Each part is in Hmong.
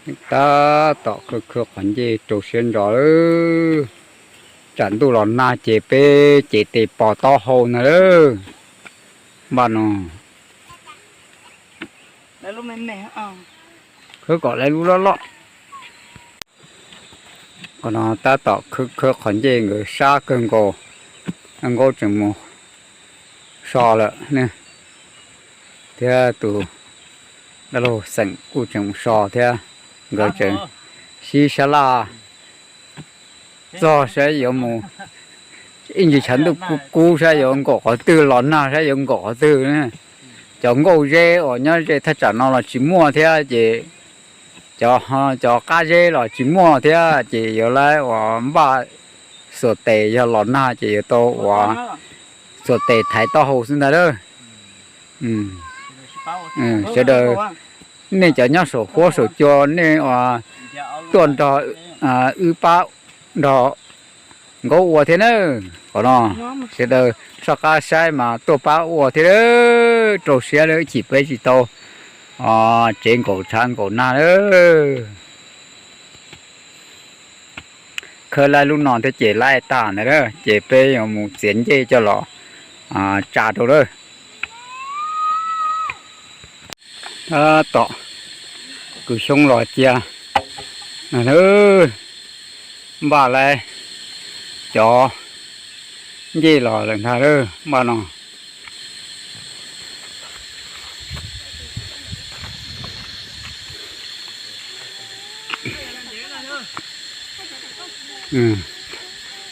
Tab tom khawb khawb qhov ncej rau siab ntso lawm. Tsam ntuj los nag ces peb cev tes pos taub hau ntag lawm. Npaj no khawb kom lawv lub loj loj. Qhov no tab tom khawb khawb qhov ncej, nkawd sab kawg nkaus. Nkaub tseem mus so lawm ne, thiab tus dab laug xeem kuj tseem mus so thiab. Nkawd tseem sib sab laj txog saib yuav mus, ib ntsis tshav ntuj kub kub saib yuav nkaum qhov twg, los nag saib yuav nkaum qhov twg. Cov nkauj zeb uas nyob ze thaj tsam no los tsis muaj thiab ces cov, cov qab zeb los tsis muaj thiab ces yuav lawv uas npaj xuas tes, yog los nag ces yuav tau uas xuas tes thaiv taub hau xwb ntag lawm. Sawv daws, nej cov nyob saum huab saum cua nej uas tuaj nrog wb pab nrog nkaub ua thiab na. Qhov no sawv daws soj qab saib mas tuaj pab ua thiab, rau siab lawm, chim peb tsis tau tsev nkaum tshav nkaum nag lawm. Khawb laib lub no thiab ces laib tag ntawd lawm ces peb yuav mus txiav ncej coj los tsa rau lawm. Tab tom kwv xyoob los cia no, npaj laib cov ncej los lawm ntag lawm npaj no.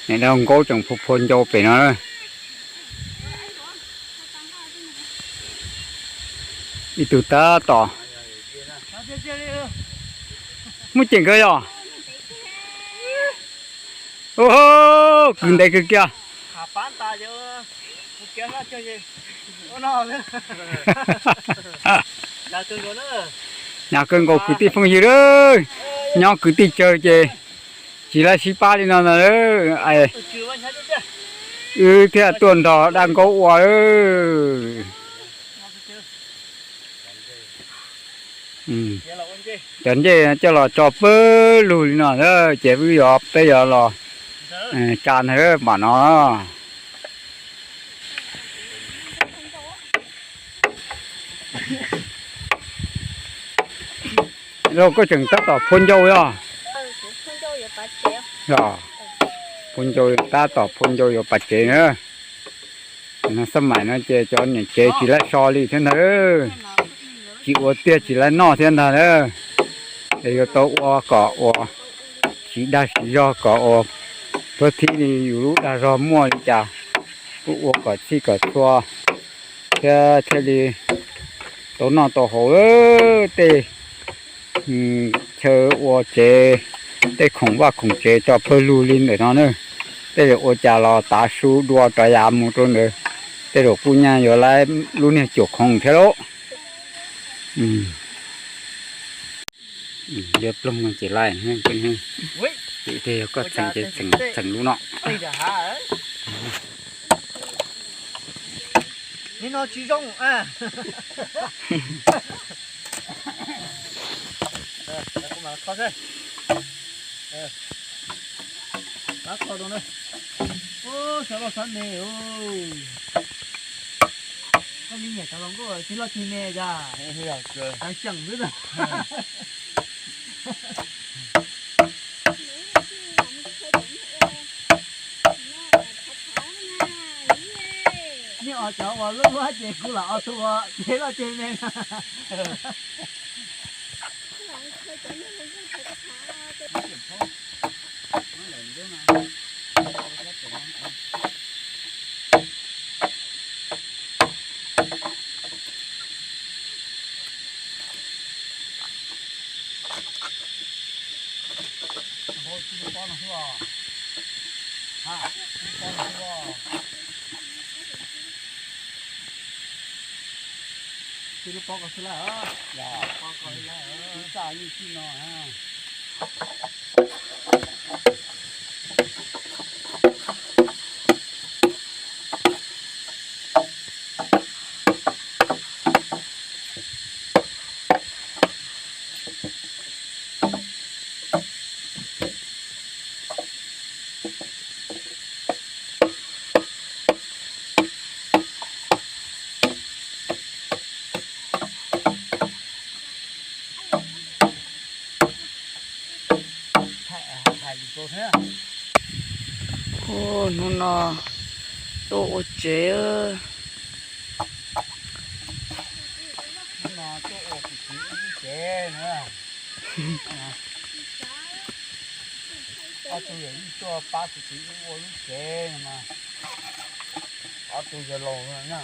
Niam dab nkaub tseem phua phua ncau pem no. Ib tug tab tom muab cem nkawd yog. Kwv ntev kawg kiag. Nyab kawg nkaus kwv tij phooj ywg lawm, nyob kwv tij tsawg ces tsis laib sib pab li no ntag. Wb thiaj tuaj nrog dab nkaub ua. Cov ncej coj los tso pawg lug li no ces wb yuav, peb yuav los tsa ntag mam no. Lauj, koj tseem tab tom phua ncau os? Phua ncau, tab tom phua ncau yuav pas tsev na. Xab maim no ces cov niam tsev tsis laib so li thiab ntag, tsis ua tiag tsis laib noj thiab ntag na. Es yuav tau ua kom ua siv dag siv zog kom ua, tuab thib li yus lub dag zog muaj li cas kuj ua kom txhij kom txhua thiab thiaj li tau noj tau haus. Tej chaw ua tsev, tej khoom vaj khoom tsev tso pawg lug li ntawm no na. Tej zaum ua cas los tav su dua rov yav mus rau ntawd, tej zaum kuj nyaj yuav laib lub niag cuam khoom thiab lauj. Liab ploog no ces laij, ces yog koj txheem ces txheem lub no. Koj me nyuam cov hluas nkauj tsis loj tsis me cas, tseem xwb. Nej os cov uas lub luab ces kuv lam os tus uas tsis loj tsis me na. Tij lub pob kos xwb lawm, tij txaj nyuj tij no. Hnub no tuaj ua tsev. Hnub no tuaj ua kuv txiv lub tsev na. Ob tug yawm yij tuaj pab kuv txiv ua lub tsev no mas, ob tug yawg laus na.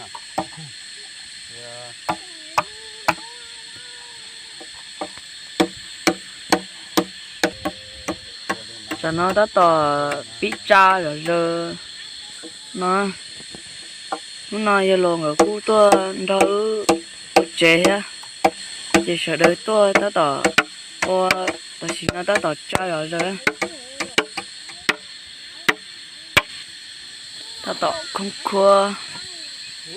Tam no tab tom pib tsa zom zaws no. Hnub no yawg laus nkawd kuj tuaj nrog wb ua tsev thiab, ces sawv daws tuaj tab tom ua, tam sim no tab tom tsa zom zaws. Tab tom khoob khuab,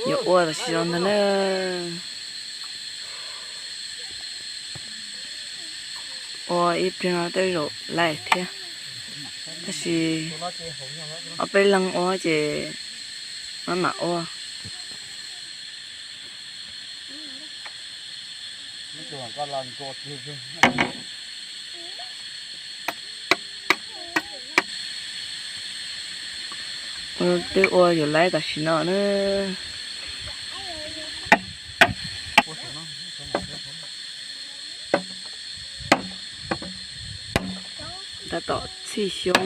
yuav ua tam sim no ntag na. Ua ib pliag no tej zaum laij thiab, tab sis ob peb leeg ua ces maj mam ua. Twb ua yuav laij tam sim no na. Tab tom txhij xyoob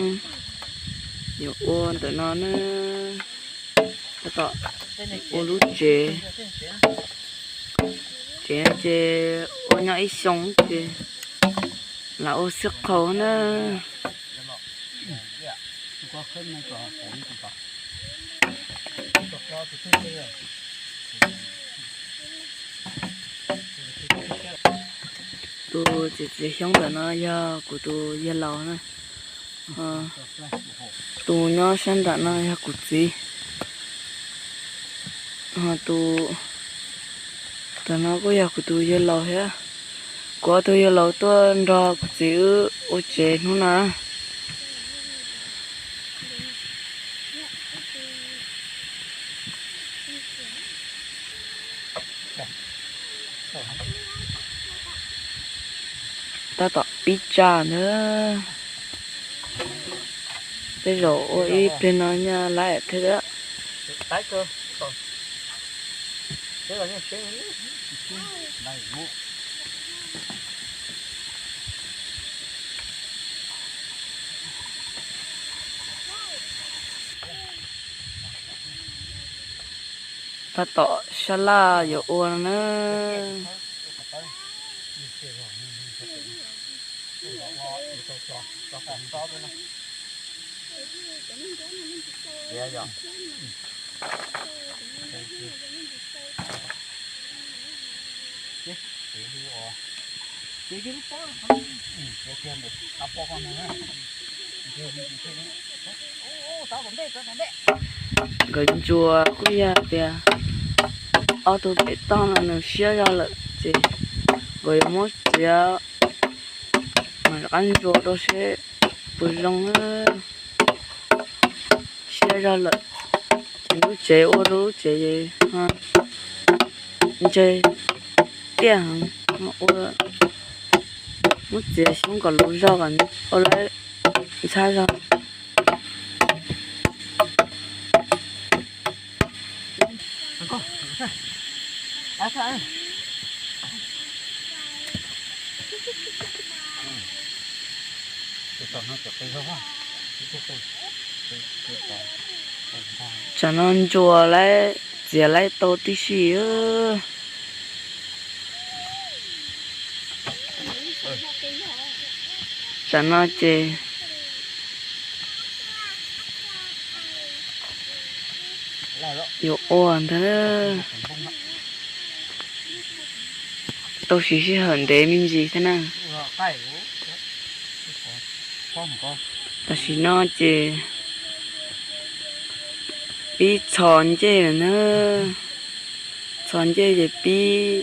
yuav ua ntawm no na. Tab tom ua lub tsev. Tsev no ces ua nyob ib xyoo ces lam ua xwb qhau na. Tus txiav txiav xyoob ntawm no yog kuv tus yawg laus na. Tus nyob sab nram no yog kuv txiv. Ho tus, tus no kuj yog kuv tus yawg laus thiab. Kuv ob tug yawg laus tuaj nrog kuv txiv wb ua tsev hnub no. Tab tom pib tsa ntag. Tej zaum ua ib pliag no nyaj laij thiab. Tab tom sab laj yuav ua no na. Nkawd ntsuas kuj yog tias ob tug pem toj no nws siab zog lawm ces nkawd yuav muab txiav mas rov qab ntsuas rau seb puas zoo. Siab zog lawm ces lub tsev ua rau lub tsev ntseg tiaj heev. Ua, muab txiav xyoob kom luv zog kom ua lawv ntxhab zog. Tsam no ntsuas laib txiav laib tau tib si. Tsam no ces yuav ua ntag. Tau siv sij hawm ntev me ntsis thiab na. Tam sim no ces pib txhos ncej lawm na. Txhos ncej ces pib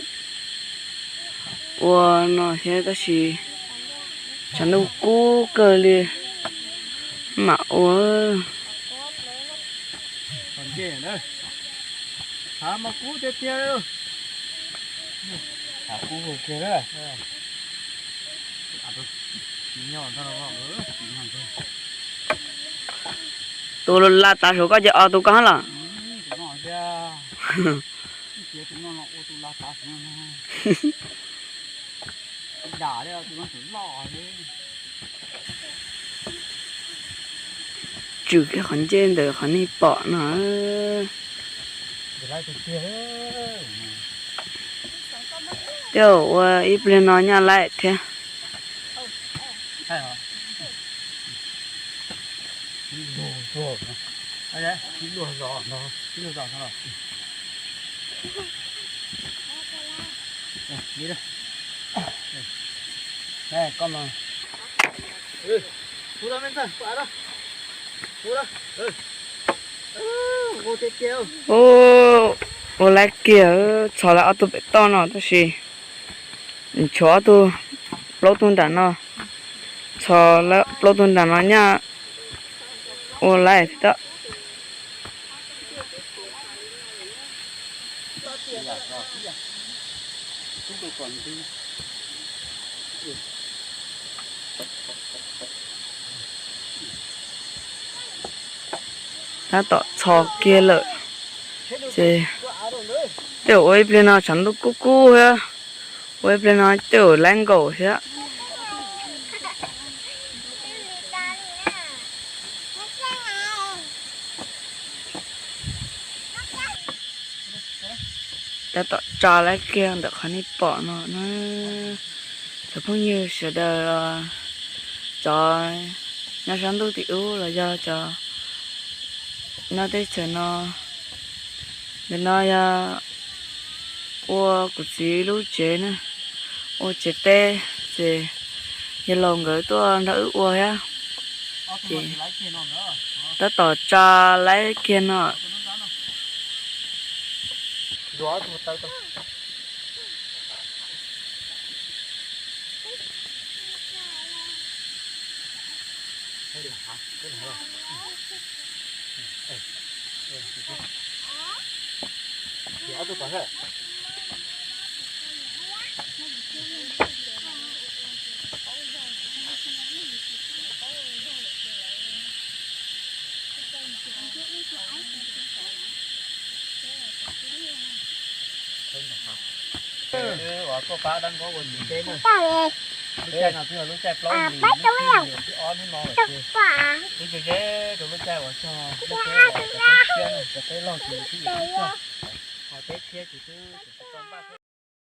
ua no thiab tab sis tshav ntuj kub kawg li, mam ua. Tus lag tav saum koj ces ob tug koj los. Tswm kiag qhov ncej ntawm qhov nej pom no. Tej zaum ua ib pliag no nyaj laib thiab. Ua laib kiag, txhos lawv ob tug pem toj no tab sis tshuav ob tug plaub tug nram no, txhos lawv plaub tug nram no nyaj ua laib thiab. Tab tom txhos kiag lawm ces tej zaum ua ib pliag no tshav ntuj kub kub thiab, ua ib pliag no tej zaum laib nkaus thiab. Tab tom tso laib kiag ntawm qhov nej pom no na. Cov phooj ywg sawv daws, cov nyob sab ntuj tim ub los yog cov nyob teb chaws no, ntawm no yog ua kuv txiv lub tsev na, ua tsev teb ces yawg laus nkawd tuaj nrog wb ua thiab. Ces tab tom tso laib kiag no. Uas tuaj pab dab nkauj ua txiv teb na. Lub caij no twb yog lub caij plaub hlis, lub tsib hlis, lub ob hnub no lawm ces twb ze ze rau lub caij uas cog teb, cov teb loj ces twb yuav tsib caug, ho teb tshiab ces twb tsis tau npaj.